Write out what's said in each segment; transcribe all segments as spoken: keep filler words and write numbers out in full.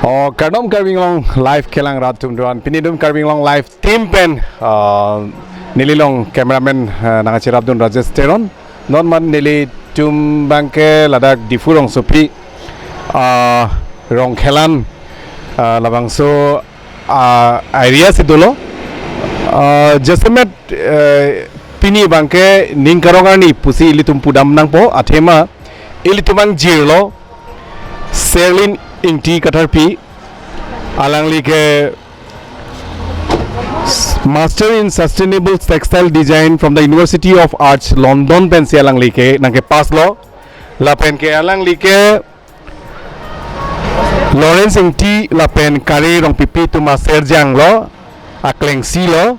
Oh, kardom Karbi Anglong Live kelang rat atum doan. Pini dum Karbi Anglong Live team pen, ah, neli along cameraman, ah, nangcherap dun Rajesh Teron. Non man nelitum abangke ladak Diphu rongsopi, ah, Rongkhelan, ah, labangso, ah, area si dolo. Ah, jasemet, eh, pini abangke ning karong arni pusi ilitum pudam nangpo, athema ilitum angjirlo Serlin Ingti Katharpi, alangli ke Master in Sustainable Textile Design from the University of Arts London pensi alangli ke nangkepass lo. Lapen ke alangli ke Lawrence Ingti lapen Kare Rongpipi atum aserjang lo, aklengsi lo.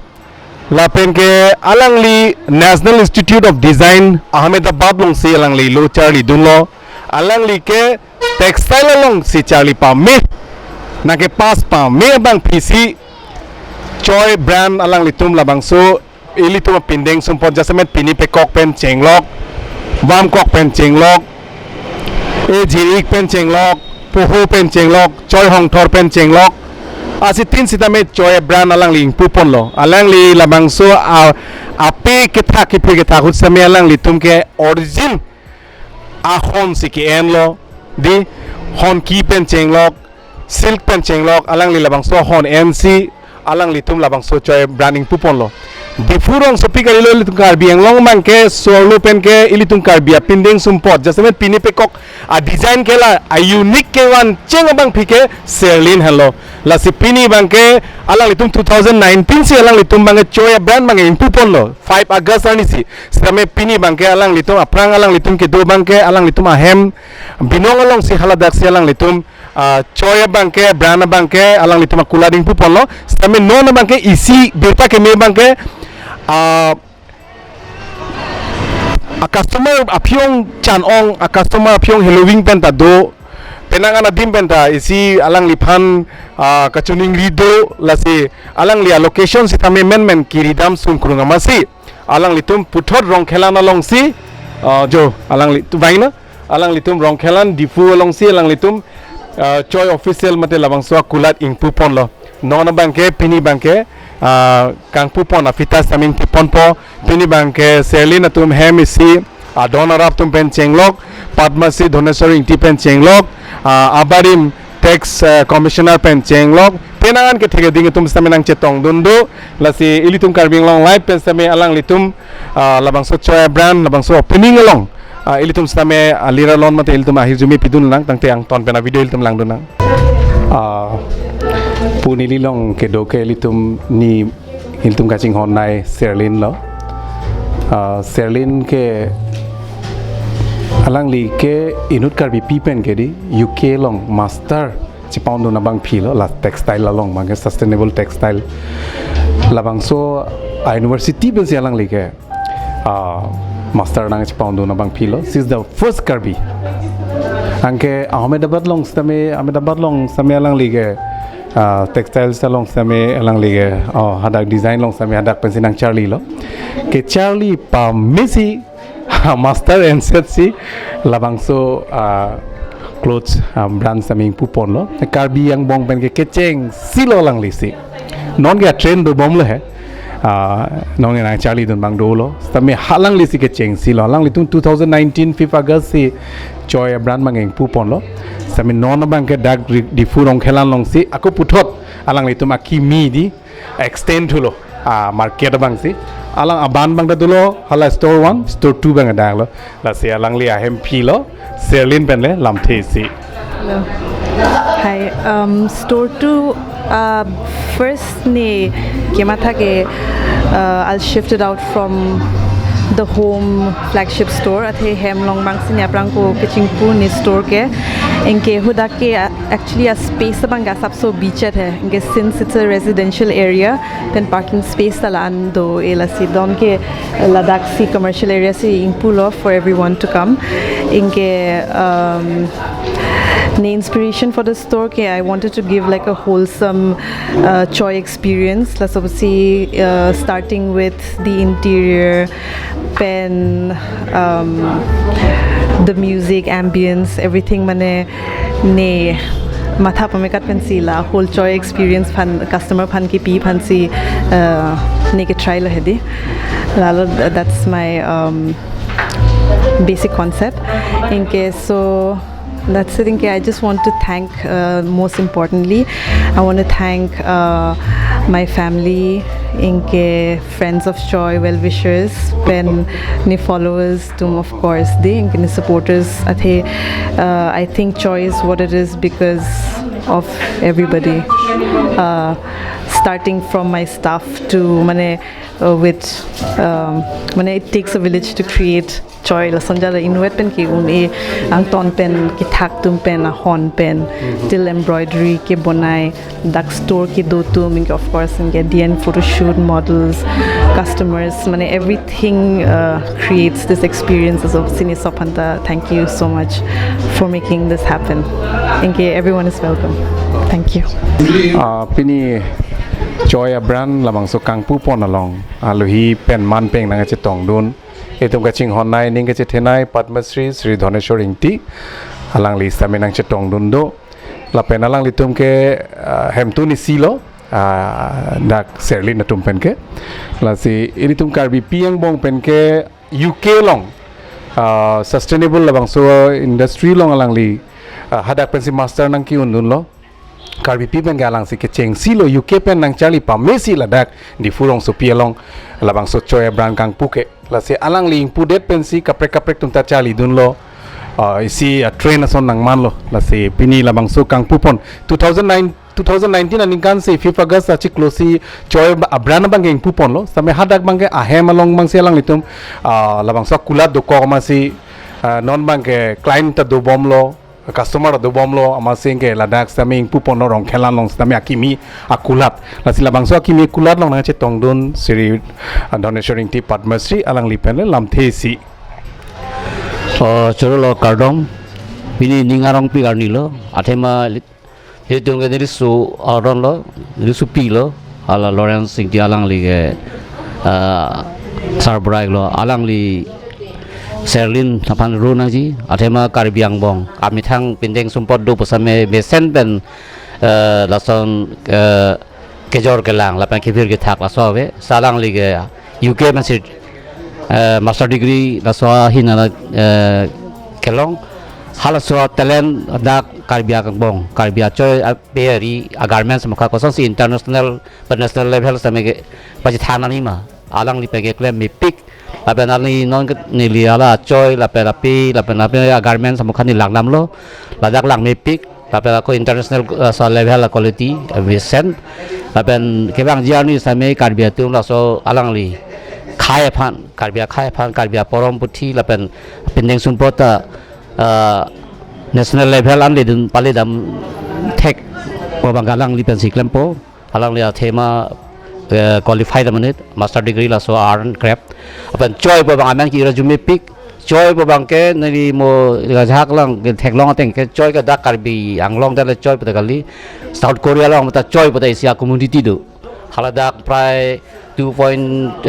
Lapen ke alangli National Institute of Design Ahmedabad alongsi alangli lo charli dunlo. Alangli ke textile alongsi charli pame, nangkepass pame abangpi si Choi brand alanglitum labangso ilitum apindeng sumpot jasemet pini pekok pen chenglok, vamkok pen chenglok, ejik pen chenglok, poho pen chenglok, Choi Hongthor pen chenglok. Asitin sitame Choi brand alangli ingpuponlo. Alangli labangso a, ape kethak, kiphir kethak ahut sitame alanglitum ke origin ahon si ke-enlo. Di honki pen chenglok, silk pen chenglok, alangli labangso ahon ensi alanglitum labangso Choi brand ingpuponlo. Diphu rongsopi kalilo ilitum Karbi Anglong abangke, so-arlo pen ke ilitum Karbi apindeng sumpot jasemet pini pekok adesign ke la a-unique kevan cheng abangpi ke Serlin henlo. Lasi pini abangke alanglitum two thousand nineteen si alanglitum abangke Choi brand abangke ingpuponlo five August arni si. Sitame pini abangke alanglitum aphrang alanglitum kedo abangke alanglitum ahem Binong alongsi haladak si alanglitum, ah, Choi abangke, brand abangke alanglitum akulat ingpuponlo. Sitame non abangke isi birta keme abangke, ah, a-customer aphi-ong chan-ong, a-customer aphi-ong heloving pen ta do, penang an adim pen ta isi alangliphan, ah, kachiningri do, lasi alangli a-location sitame menmen kiridam sungkrung amatsi alanglitum puthot Rongkhelan alongsi, ah, jo, alangli, tu vaina, alanglitum Rongkhelan Diphu alongsi alanglitum, ah, Choi official mate labangso akulat ingpuponlo. Non abangke, pini abangke, ah, kangpupon aphita sitame ingpuponpo, pini abangke Serlin atum hem isi adon arap atum pen chenglok, Padma Shri Dhoneswar Ingti pen chenglok, ah, abarim tax, ah, commissioner pen chenglok, penang an kethek ading atum sitame nangchetong dun do, lasi ilitum Karbi Anglong Live pen sitame alanglitum, ah, labangso Choi brand, labangso opening along, ah, ilitum sitame, ah, lira lon mate ilitum ahirjume pidun nang, tangte angton pen a-video ilitum langdun nang. Ah, pu neli along kedo ke ilitum ni ilitum kachinghon nai Serlin lo. Ah, Serlin ke alangli ke inut Karbipi pen ke di U K along master chepondun abangpi lo, la textile along abangke sustainable textile. Labangso a-university pensi alangli ke, ah, master nangchepondun abangpi lo. She's the first Karbi. Anke Ahmedabad along sitame, Ahmedabad along sitame alangli ke, ah, textiles along sitame alangli ke, oh, hadak design along sitame hadak pensi nangcharlilo. Kecharli pamesi, ah, master enset si labangso, ah, clothes, ah, brand sitame ingpuponlo. Karbi angbong pen ke kechengsi lo alanglisi. Non ke train dobomlo he. Ah, non ke nangcharlidun abang dolo. Sitame alanglisi kechengsi lo. Alanglitum two thousand nineteen fifth August si Choi brand abang ingpuponlo. Sitame non abangke dak Ri-, Diphu Rongkhelan alongsi ako puthot alanglitum akimi di extend thulo, ah, market abangsi. Alang aban abang ta dolo, hala store one, store two abang adaklo. Lasi alangli ahemphi lo, Serlin pen le lamthe isi. Hello. Hi, um, store two, uh, first ne kematha ke, uh, I'll shift it out from the home flagship store. Athe hem along abangsi ne aphrang ko kechingpu ne store ke. Anke hadak ke, uh, actually a-space abang asapso bichet hai. Anke since it's a residential area, pen parking space ta la-an do-e, lasi non ke ladak si commercial area si ingpulo for everyone to come. Anke, um, ne inspiration for the store ke, I wanted to give like a wholesome, uh, Choi experience. Laso apotsi, uh, starting with the interior, pen, um, the music, ambience, everything mane ne matha pamekat pensi la whole Joy experience aphan customer aphan kipi aphansi, uh, neke try lo hedi. Lalo, that's my, um, basic concept. Anke so that's it. Anke I just want to thank, uh, most importantly, I want to thank, uh, my family, anke friends of Joy, well wishers, pen ne followers atum, of course, dei, anke ne supporters. Athe, uh, I think Joy is what it is because of everybody. Uh, starting from my staff to, mane, uh, with, um, mane, it takes a village to create Joy. Lason jala inutvet pen ke-un-e, angton pen, kethak atum pen, ahon pen, till embroidery kebonai, dak store kedo atum, anke of course, anke D N photo shoot, models, customers, mane, everything, uh, creates this experience. So, sini sob aphanta, thank you so much for making this happen. Anke everyone is welcome. Thank you. Ah, pini Joy a-brand labangso kangpupon along alohi pen man pen nangchetongdun, itum kachinghon nai ning kachethenei Padma Shri Shri Dhaneshwar Ingti, alangli sitame nangchetongdun do. Lapen alanglitum ke, ah, hemtun isi lo, ah, dak Serlin atum pen ke. Lasi ilitum Karbipi angbong pen ke U K along, ah, sustainable labangso industry along alangli, ah, hadak pensi master nangke-undun lo. Karbipi pen ke alangsi kechengsi lo, U K pen nangcharli pamesi ladak Diphu rongsopi along labangso Joy a-brand kangpu ke. Lasi alangli ingpudet pensi kaprek kaprek atum ta charlidun lo. Ah, isi, ah, trend ason nangman lo. Lasi pini labangso kangpupon two thousand nine, two thousand nineteen aningkan si fifth August achiklo si Joy a-brand abang ke ingpupon lo. Sitame hadak abang ke ahem along abangsi alanglitum, ah, labangso kulat dokok amatsi, ah, non abang ke client ta dobom lo, customer dobom lo, amatsi ke ladak sitame ingpupon lo Rongkhel along sitame akimi akulat. Lasi labangso akimi kulat along nangchetongdun Shri, ah, Dhaneshwar Ingti Padma Shri, alangli pen le lamthe isi. Oh, choro lo kardom. Pini ning arongpik arni lo. Athema lit-, ilitum ke neli su aron lo, neli supi lo. Hala Lawrence Ingti alangli ke, ah, sarbrai lo. Alangli Serlin aphan ru nangji, athema Karbi angbong amethang pindeng sumpot do pu sitame mesen pen, eh, lason, eh, kejor kelang lapen kevir kethak laso ave. Si alangli ke U K pensi, eh, master degree laso ahin ala, eh, kelong. Halaso talent dak Karbi angbong, Karbi ajoine, a-, peri a-garments mukha kosonsi international, national level sitame kepachethang nangji ma, alangli pen keklem mepik. Lapen alangli non ke neli hala ajoine lapen ape, lapen ape a-garments mukha neli langdam lo. Ladak lang mepik. Lapen ako international, eh, so level a-quality, eh, mesen. Lapen kevangji arni sitame Karbi atum laso alangli khei aphan, Karbi akhei aphan, Karbi aporom puthi, lapen pindeng sumpot ta, eh, national level anledun paledam thek pu abang alangli pensi klempo. Alangli athema, eh, qualified amonit, master degree laso art and craft. Lapen Joy pu abang amen ke ira arju mepik. Joy pu abang ke neli mo ajahak lang ke theklong ateng ke Joy ke dak Karbi Anglong dak le Joy pu ta kali. South Korea along ta Joy pu ta isi a-community do. Hala dak prai two point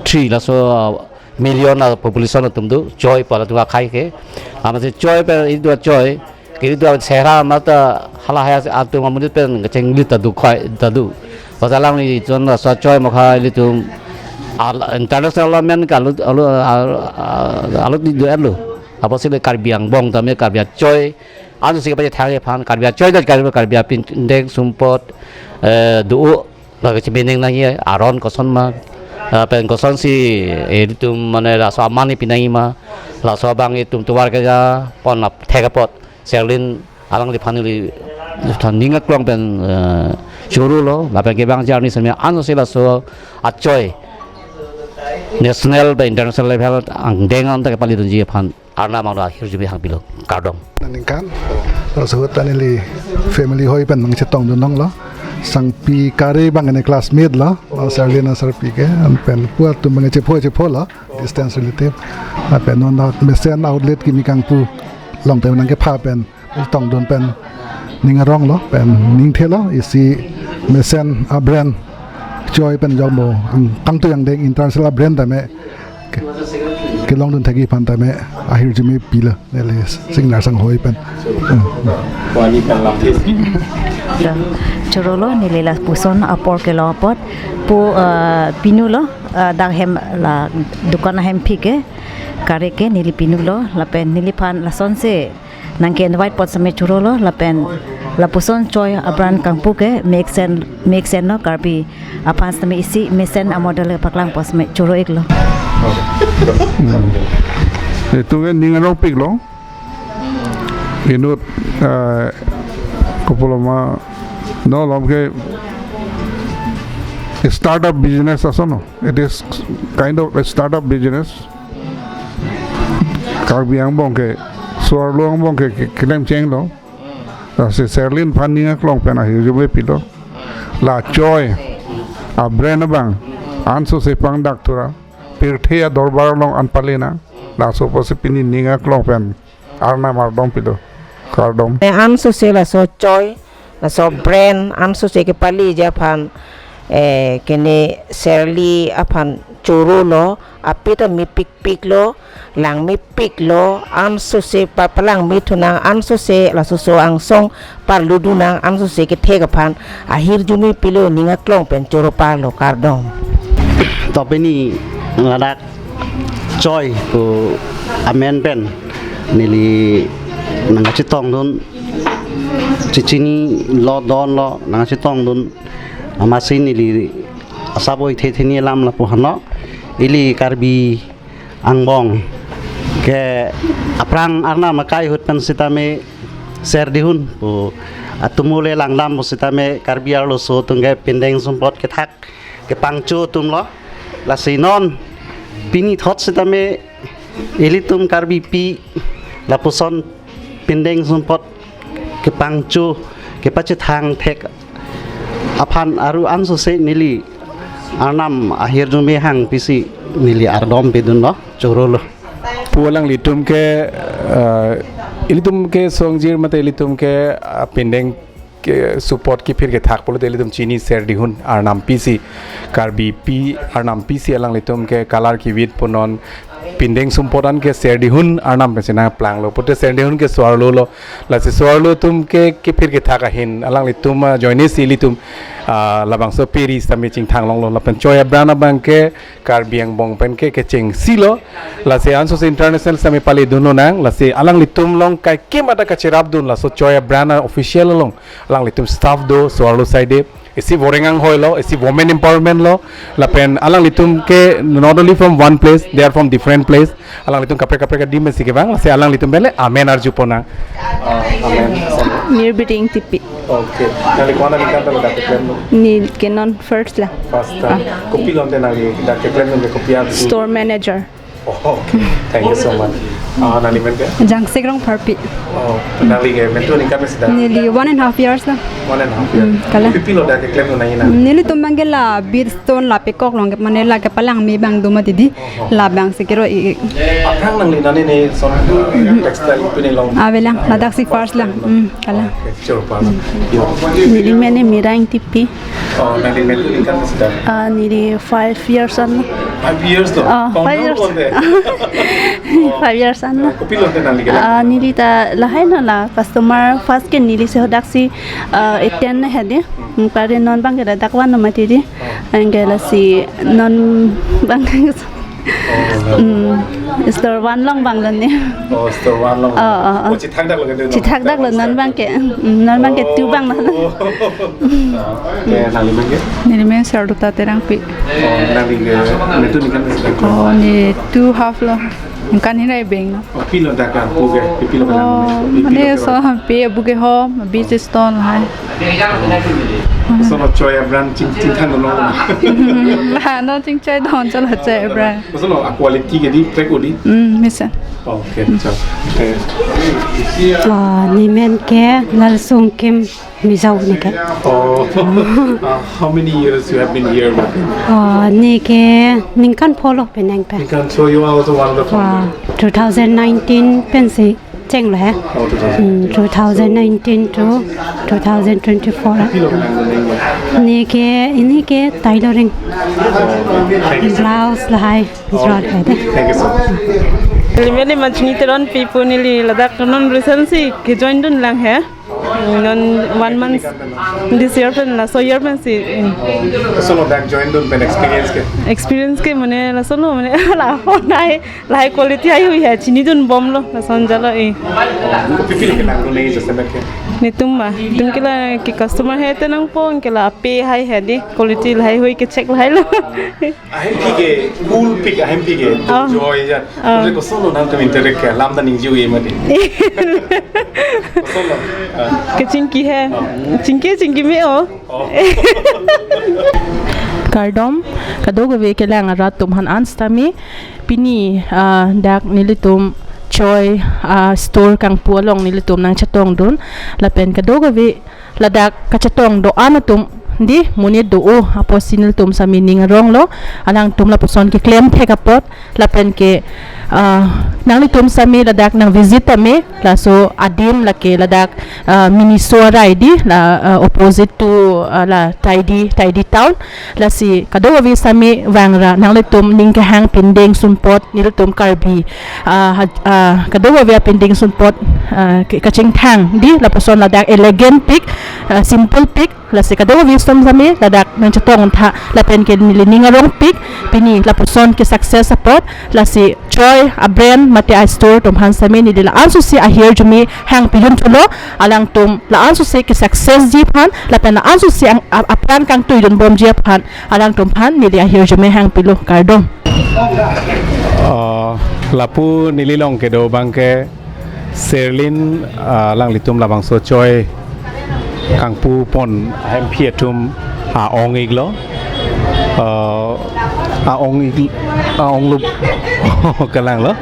three laso, uh, million a-population atum do, Joy pu latum akhei ke. Amatsi Joy pen itum Joy, ke itum Sera mata hala hai atum amonit pen kechenglit ta do khoi ta do. Pas alangli chon laso ajoine mukha ilitum al-, international amen ke alut, alut, al-, al-, alut di do-et lo. Apotsi le Karbi angbong tame Karbi ajoine ansi kepachethang aphan, Karbi ajoine ta Karbi, Karbi apindeng sumpot, eh, do-o, lake chemeneng nangji aron koson ma, eh, pen kosonsi, eh, ilitum mane laso aman pi nangji ma, laso abang itum tovar keja pon ap thek apot, Serlin alangliphan ili, ning aklong pen, eh, choro lo, lapen kevangji arni sitame ansi laso ajoine national pen international level angdeng anta kepaledunji aphan arnam along ahirjume hangpilo, kardom. Aningkan, laso ahut ta neli family hoi pen nangchetongdun nang lo. Sangpi Kare abang ne classmate lo, lo Serlin asarpi ke, an pen pu atum abang chepho chepho lo, distance relative. Lapen non ahut mesen outlet kimi kangpu along te nangkepha pen tongdun pen ning arong lo, pen ningthe lo, isi mesen a-brand Joy pen jok mo, ang kangtui angdeng international a-brand tame ke-, Kelongdun thekji aphan tame ahirjume pilo neli singnar sanghoi pen. Wani pen lapis. Da, chorolo neli lapuson apor kelong apot pu, ah, pinulo, ah, dak hem la dukan ahem aphi ke kare ke neli pinulo lapen neliphan lasonsi nangke-invite apot sitame chorolo lapen lapuson choi abran kangpu ke mesen mesenlo, Karbi aphan sitame isi mesen amodel paklang apot sitame choro-iklo. Itum ke ning arongpiklo. Inut, eh, kopiloma, non lom ke startup business ason, no? It is kind of a startup business. Karbi angbong ke, so-arlo angbong ke, ke, keklem-chenglo. Lasi Serlin aphan ning aklong pen ahirjume pilo. La choi abrand abang ansose pangdak thura, pirthe adorbar along an pale nang. Laso apotsi pini ning aklong pen Arnam ardom pilo. Kardom. Ne ansose laso choi, laso brand ansose kepaleji aphan, eh, kene Serli aphan chorolo, aphi ta mepikpiklo, langmepiklo, ansose pa palangme thunang, ansose laso so angsong parludunang, ansose kethek aphan ahirjume pilo, ning aklong pen choro parlo, kardom. To pini ladak choi pu amen pen neli nangkachetongdun, chechinilo, donlo, nangkachetongdun, amatsi neli asap oithe theni alam lapu hanlo. Ili Karbi angbong ke aphrang Arnam akai ahut pen sitame ser dihun pu atumu le langdam pu sitame Karbi arloso atum ke pindeng sumpot kethak kepangcho atumlo. Lasi non pini thot sitame ilitum Karbipi lapuson pindeng sumpot kepangcho kepachethang thek aphan aru ansose neli Arnam ahirjume hang pisi neli ardom pedunlo, chorolo. Pu alanglitum ke, eh, ilitum ke songjir mate ilitum ke, ah, pindeng ke sumpot kephir kethak pulote ilitum chini ser dihun Arnam pisi, Karbipi Arnam pisi, alanglitum ke kalar kivit punon pindeng sumpot an ke ser dihun Arnam pensi nangplanglo pute ser dihun ke so-arlolo. Lasi so-arlo atum ke kephir kethak ahin alanglitum, ah, ajoinesi ilitum, ah, labangso peri sitame chingthang longlo lapen choi abrand abang ke Karbi angbong pen ke kechengsilo. Lasi ansose international sitame paledunlonang. Lasi alanglitum along kaikema ta kacherapdun laso choi abrand official along. Alanglitum staff do, so-arlo side. Isi voreng anghoilo, isi women empowerment lo. Lapen alanglitum ke not only from one place, they are from different place. Alanglitum kaprek kaprek adim si kevang, lasi alanglitum pen le amen arjuponang. Ah, amen. Neli Biding Tipi. Okay. Nangli ko-an aningkan pen dak keklem? Neli ke non first lang. First time. Kopilo ante nangli dak keklem nangli kopi-an? Store manager. Oh, okay. Thank you so much. Ah, nangli men ke? Jangsik Rongpharpi. Oh, nangli ke mentu aningkan pen si dak? Neli one and half years lang. One and half year. Hmm, kalang. Kopilo dak keklem nangji nang? Nelitum abang ke la bead stone la pekok along ke mane la kepalangme abang do mati di. Oh. Labangsi kero-i. Aphrang nangli nani ne son textile pini long? Avelang, ladaksi first lang. Hmm, kalang. Okay, sure, pa. Neli men Mira Ingtipi. Oh, nangli mentu aningkan pen si dak? Ah, neli five years an. Five years to? Ah, five years. Five years an. Kopilo ante nangli kelang? Ah, neli ta lahai na la customer first ke neli si hadaksi, ah, attend na hedi. Kare non abang ke dak one mati di. Anke lasi non abang ke Hmm, store one along abang lo ne. Oh, store one along. Oh, oh, oh. Oh, chithak dak lo ke? Chithak dak lo non abang ke. Hmm, non abang ke two abang lo. Oh. Ah, okay, nangli men ke? Neli men Sarduta Terangpi. Oh, nangli ke mentu aningkan pen si dak? Oh, neli two half lo. Ningkan hini ra beng lo. Oh, kopilo dak kepu ke? Kopilo kelang? Oh, mane so happy abu ke hom, bead stone hai. Koson lo choi abrand ching, chingthang lo? La non chingchoi don cholo choi abrand. Koson lo, a quality ke di, trek o di? Hmm, mesen. Okay, chalo. Okay. Ah, neli men ke Lalsungkim Mijau ne ke. Oh. Uh, how many years you have been here working? Ah, neli ke ningkan pho lo penang pen. Ningkan, so you are also one of the Ah, founder? two thousand nineteen pensi chenglo he. Oh, two thousand. Hmm, two thousand nineteen to two thousand twenty-four. Kopilo kelang nangli? Neke, ini ke tailoring. Blouse lahai, jrot hai de. Thank you so much. Neli meli Manchini Teronpi pu, neli ladak non recently ke join dunlang he. Non one month, this year pen, laso year pensi. Koson lo dak join dun pen experience ke? Experience ke mane laso lo mane la ho nai. Lahai quality haihui he, chinidunbomlo, lason jalo e. Kopi pi kelang dun nangji jasemet ke? Netum ma, netum ke la ke customer he te nangpo, ke la pe hai he di, quality lahaihui ke check lahailo. Ahemphi ke cool pik, ahemphi ke Oh. joy ja. Oh. Mane koson lo nangtum interact ke, lam ta ningje-ui mati. Koson lo? Ah. Kechingki he. Oh. Chingki, chingki me-o. Oh. Kardom, kadokave kelang arat atum aphan an sitame, pini, ah, dak nelitum Choi, ah, store Kangpu along nelitum nangchetongdun, lapen kadokave ladak kachetong do-an atum di monit do-o apotsi nelitum sitame ning aronglo, alangtum lapuson keklem thek apot, lapen ke, ah, nanglitum sitame ladak nang visit tame, laso adim lake ladak, ah, Miniso arai di, la, ah, opposite to, ah, la Taidi, Taidi town. Lasi kadokave sitame vangra nanglitum ning kehang pindeng sunpot nelitum Karbi, ah, ha-, ah, kadokave apindeng sunpot, ah, ke-, kachingthang di lapuson ladak elegant pik, ah, simple pik. Lasi kadokave atum sitame ladak nangchetong tha lapen ke neli ning arongpik, pini lapuson ke success apot. Lasi Choi a brand mate a store atum aphan sitame neli la-ansosi ahirjume hangpidun thulo, alangtum la-ansosi ke success ji aphan lapen la-ansosi ang-, a-, apran kangtuidunbomji aphan alangtum aphan neli ahirjume hangpilo, kardom. Ah, lapu neli along kedo abang ke Serlin, ah, alanglitum labangso Choi Kangpu pon ahemphi atum a-ong iklo. Ah, a-ong ik, a-ong lup kalanglo.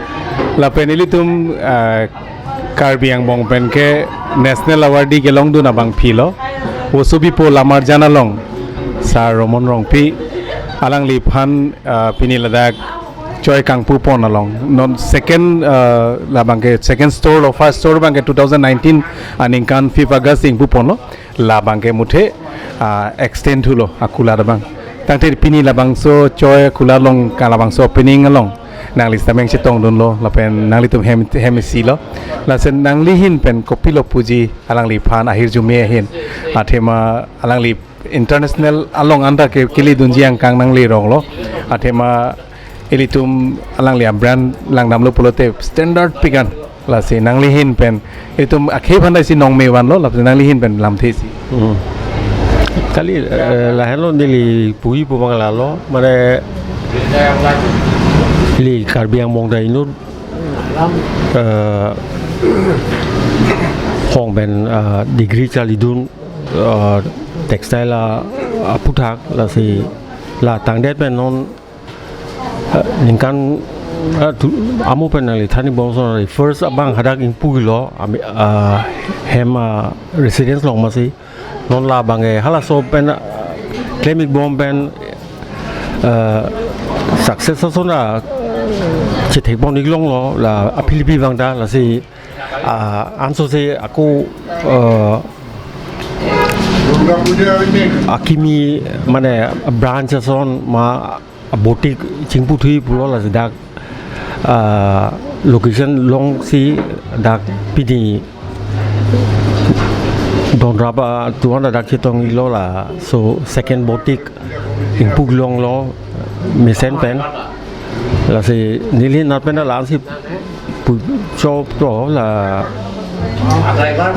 Lapen ilitum, ah, Karbi Anglong pen ke National Award di kelongdun abangphi lo. Vosubipo Lamarjan along Sir Romon Rongpi, alangliphan, ah, pini ladak Choi Kangpu pon along non second, ah, labang ke second store lo, first store abang ke two thousand nineteen aningkan fifth August ingpu ponlo, labang ke muthe, ah, extend thulo akulat abang. Tangte pini labangso Choi akulat along ke labangso opening along nangli sitame nangchetongdunlo lapen nanglitum hem, hem isi lo. Lason nangli ahin pen kopilo puji alangliphan ahirjume ahin, athema alangli international along anta ke kelidunji angkang nangli ronglo, athema ilitum alangli a brand langdamlo pulote standard pik an. Lasi nangli ahin pen itum akhei aphan ta isi nongme vanlo, lapen nangli ahin pen lamthe isi. Hmm. Kali, eh, lahenlo neli puji pu abang lalo, mane neli Karbi Anglong ta inut, eh, hong pen, eh, degree chalidun, eh, textile a, aputhak, lasi la tangdet pen non, eh, ningkan, eh, tu, amo pen nangli thanbomson, first abang hadak ingpu iklo, ami, eh, hem, eh, residence along masi. Non labang ke halaso pen, eh, klem ikbom pen, eh, success ason ta chethekpon iklonglo, la aphilipi abang ta, lasi, ah, ansose ako, eh, akimi mane branch ason ma boutique chingputhui pulo, lasi dak, ah, location alongsi dak pini Donrap atum an ta dak chetong iklo, laso second boutique ingpu iklonglo mesen pen. Lasi neli nat pen la-ansi pu chop to la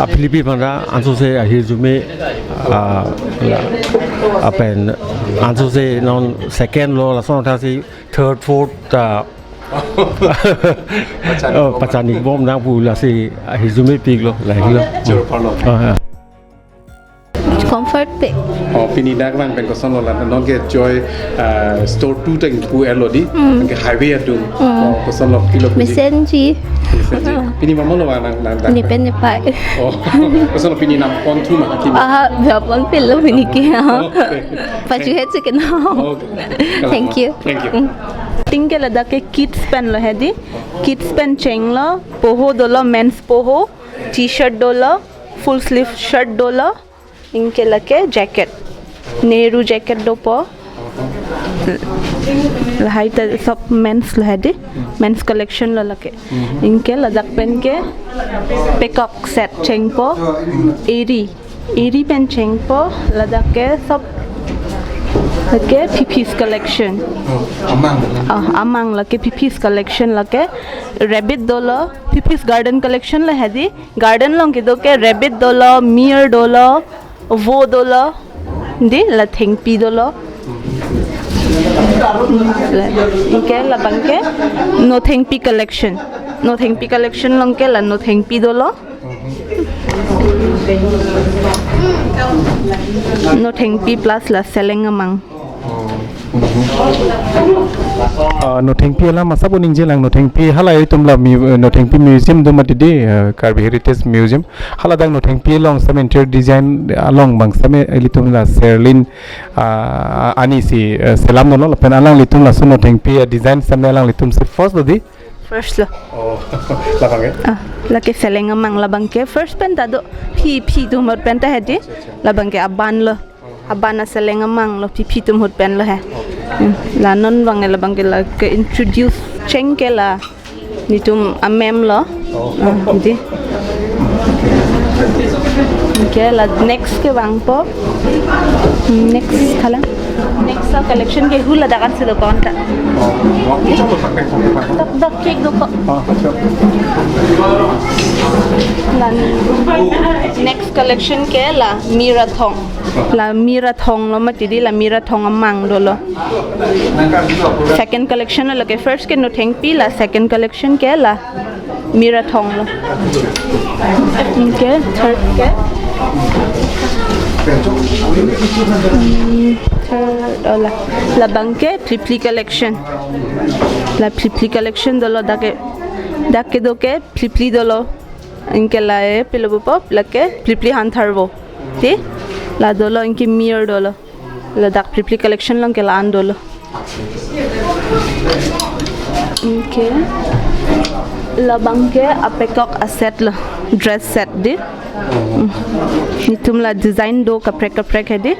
aphilipi aphan ta ansose ahirjume, ah, la, lapen ansose non second lo, lason athasi third, fourth ta, pachan, oh, ikbom, pachan ikbom nangpu, lasi ahirjume piklo, lahelo. Chor parlo. Ah, ah. Comfort pe. Oh, pini dak lang pen kosonlo la, non ke Choi, ah, store two ta ingpu-etlo di, Hmm. ke highway atum. Hmm. Oh, kosonlo, pilo puji? Mesenji. Mesenji. Hmm. Pini mama lo vang nang, nang, nang, Ne pen ne pai. Oh, kosonlo, pini nangpon thu ma kimi? Ah, bia pon pelo pini ke. Oh, okay. Pachu het se ke na. Okay. Thank you. Thank you. Hmm. Ting ke ladak ke kids pen lo he di. Kids pen chenglo, poho dolo, men's poho, t-shirt dolo, full sleeve shirt dolo, ingke lake jacket. Nehru jacket dopo. Lahai ta sob men's lo hedi. Men's collection lo lake. Anke ladak pen ke peacock set chengpo. Eri. Eri pen chengpo. Ladak ke sob lake P P's collection. Oh, amang. Oh, amang lake P P's collection lake. Rabbit dolo. P P's garden collection lo hedi. Garden along kedo ke rabbit dolo, mir dolo, vo dolo, di la thengpi dolo. La, anke labang ke nothengpi collection. Nothengpi collection along ke la nothengpi dolo. Nothengpi plus la seleng amang. Ah, nothengpi alam asap ningjelang, nothengpi hala itum la mu-, nothengpi museum do mati di, ah, Karbi Heritage Museum. Hala dak nothengpi along same interior design along bang same ilitum la Serlin, ah, ani si, ah, selam nono lapen alanglitum laso nothengpi, ah, design same alanglitum si first lo di. First lo. Oh, labang ke? Ah, lake seleng amang labang ke first pen ta do P P atum ahut pen ta hedi. Labang ke aban lo. Aban aseleng amang lo P P atum ahut pen lo he. Hmm, la non bang labang ke lake introduce cheng ke la netum amem lo. Oh. Ah, di. Anke la next ke vangpo. Hmm, next thala. Next a collection ke hula dakan si dokon ta. Oh, waktu itu pakai kopi apa? Dok dok cake dopo. Ah, siap. La next collection ke la mir athong. La mir athong lo mati di, la mir athong amang dolo. Second collection lo lake first ke nothengpi, la second collection ke la mir athong lo. Anke third ke. Hmm, third, oh, la. Labang ke phliphli collection. La phliphli collection dolo dak ke. Dak kedo ke phliphli dolo. Anke la e pilo bupo, lake phliphli hantharvo. Di? La dolo anke mir dolo. Ladak phliphli collection along ke la-an dolo. Anke labang ke a peacock a set lo, dress set di. Hmm. Netum la design do kaprek kaprek hedi.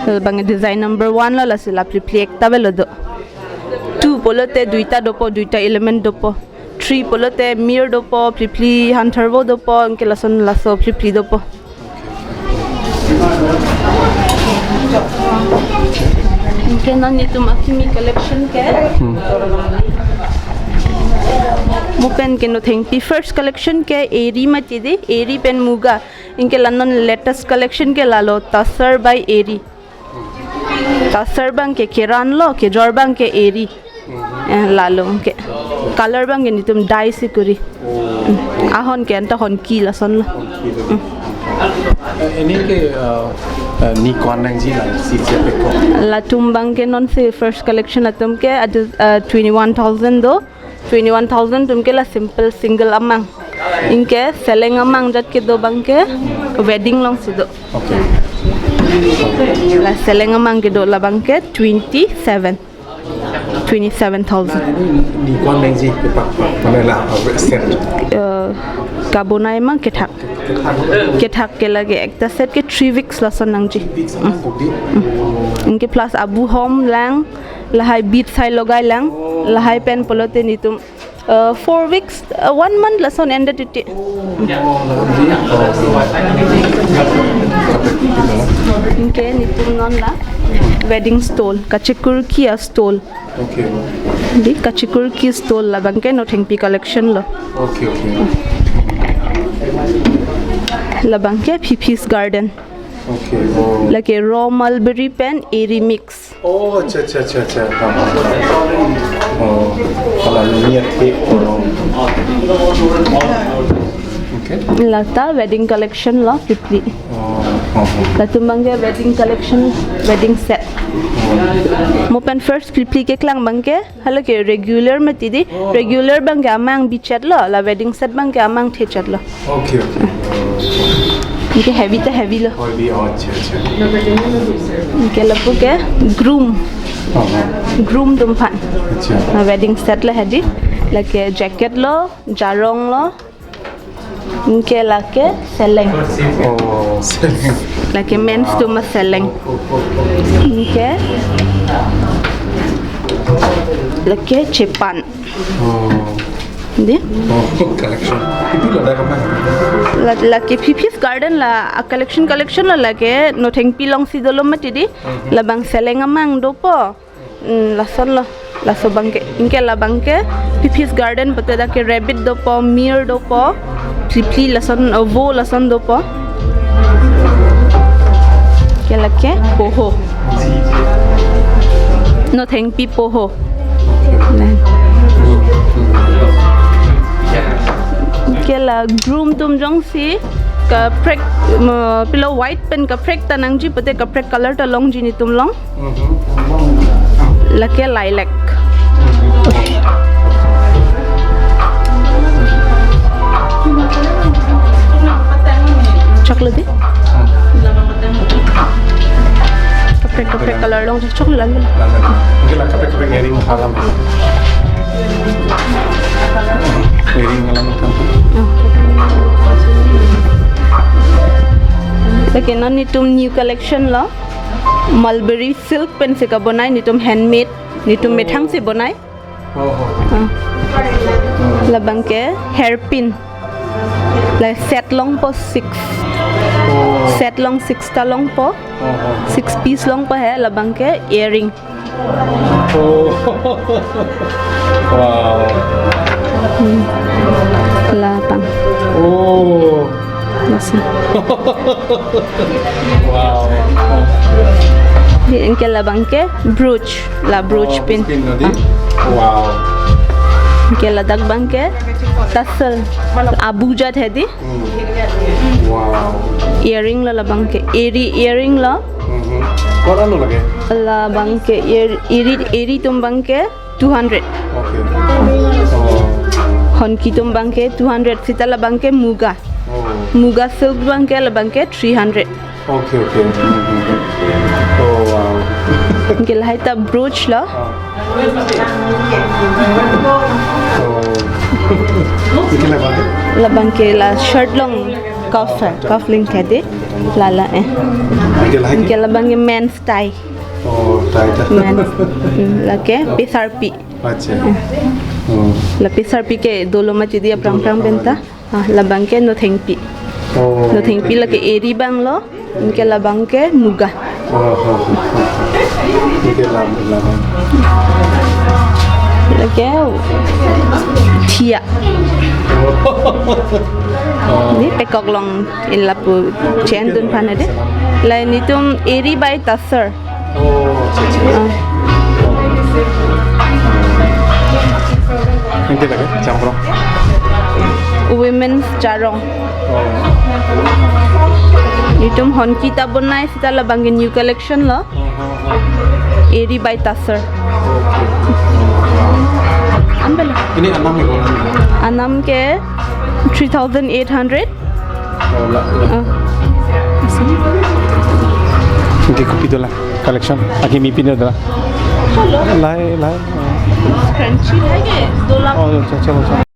Labang design number one lo, lasi la phliphli ekta avelo do. Two pulote duita dopo, duita element dopo. Three pulote mir dopo, phliphli hantharvo dopo, anke lason laso phliphli dopo. Anke non netum akimi collection ke. Hmm. Mo pen ke nothengpi first collection ke eri mati di, eri pen muga. Anke la non latest collection ke lalo tussar by eri. Tussar abang ke keran lo, kejor abang ke eri. Eh, lalo ke. Color abang ke netum dye si kuri. Ahon ke anta honki lason lo. Eh, ini ke, eh, eh, ni ko-an nangji la si siapa ko? Latum abang ke non si first collection latum ke ada, eh, twenty-one thousand do. Twenty-one thousand atum ke la simple single amang. Anke seleng amang jat kedo abang ke wedding along si do. Okay. La seleng amang kedo labang ke twenty-seven. Twenty-seven thousand. Ini ni ko-an nangji ke pak, pak, mana la, uh, set? Eh, kabonai amang kethak. Kethak ke lake ekta set ke three weeks lason nangji. Weeks amang kok di? Anke plus abu hom lang, lahai beads hai logai lang, lahai pen pulote netum, uh, four weeks, uh, one month lason endet titi. Oh, lason di. Anke netum non la wedding stole, kachikurki a stole. Okay. Di kachikurki stole labang ke nothengpi collection lo. Okay, okay. Labang ke P P's Garden. Okay, oh. Lake raw mulberry pen eri mix. Oh, acha, acha, acha, acha. Ha, ha. Oh, hala ni niat ke, oh. Okay. Lata wedding collection lo, phliphli. Oh, oh, oh. Latum abang ke wedding collection, wedding set. Oh. Mo pen first phliphli keklang abang ke, hala ke regular mati di. Oh. Regular abang ke amang bichet lo, la wedding set abang ke amang thechet lo. Okay, okay. Anke heavy ta heavy lo. Heavy, oh, acha, acha. Anke lapu ke groom. Oh, oh. Groom atum aphan. Acha. Ah, wedding set lo hedi. Lake jacket lo, jarong lo. Anke lake seleng. Oh, seleng. Lake men's atum aseleng. Anke lake chepan. Oh. Dei? Oh, collection. Itu la dak apa? La, lake P P's Garden la, ah, collection, collection la lake Nothengpi alongsi dolo mati dei. Mhm. Labang seleng amang dopo. Hmm, lasonlo, laso abangke, anke labangke, P P's Garden pulote dak ke rabbit dopo, mare dopo, phliphli lason, uh, vo lason dopo. Anke lake, poho. Nothengpi poho. Anke la groom atum jongsi, kaprek, um, pilo white pen kaprek ta nangji pulote kaprek color ta longji nelitum along. Mhm. Lake lilac. Choklo dei. Kaprek, kaprek color longji, choklo lang. Lang, lang. Anke la kaprek, kaprek earring halam. Earring halam kan. Oh. Lake non nelitum new collection lo. Mulberry silk pensi kabonai, nelitum handmade, nelitum methangsi bonai. Oh, oh. Ah. Labangke hairpin. La set longpo six. Oh. Set long six ta longpo. Oh, oh. Six piece longpo he, labangke earring. Oh. Wow. Hmm. Lapang. Oh. Lasi. Wow. Dei, anke labangke brooch, la brooch pin. Oh, pin, no, dei? Ah. Wow. Anke ladak abangke tassel, abu jat he dei. Hmm. Wow. Earring lo labangke, eri earring lo. Mhm. Ko-an lo lake? Labangke er-, eri, eri atum abangke two hundred. Okay. Oh. Honki atum abangke two hundred, seta labangke muga. Oh. Muga silk abangke labangke three hundred. Okay, okay. Oh, wow. Anke lahai ta brooch lo. Ah. Oh. Anke labangke? Labangke la shirt along cuff, cuff link he dei. La la, eh. Anke lahai? Anke labangke men's tie. Oh, tie ta. Men. Hmm, lake pesarpi. Acha. Hmm. Oh. La pesarpi ke dolo mati dei aphrang aphrang pen ta. Ah, labangke nothengpi. Oh, nothengpi lake eri abang lo. Anke labangke muga. Oh, oh, oh, oh. Anke la, labang. Lake thia. Oh. Dei pekok along in lapu chen dun aphan dei. La nelitum eri bai tassel. Oh, acha, acha. Ah. Anke lake, charong. Women's charong. Oh. Nelitum honki ta bonai, seta labangke new collection lo. Oh, oh, oh. Eri bai tassel. Okay. An bela. Ini anam ni, ko anam ni? Anam ke three thousand eight hundred. Oh, la, la. Ah. Anke kopi dola collection? Akimi pin dola. Lahai, lahai. Scrunchie lahai ke dola. Oh, acha, acha, acha.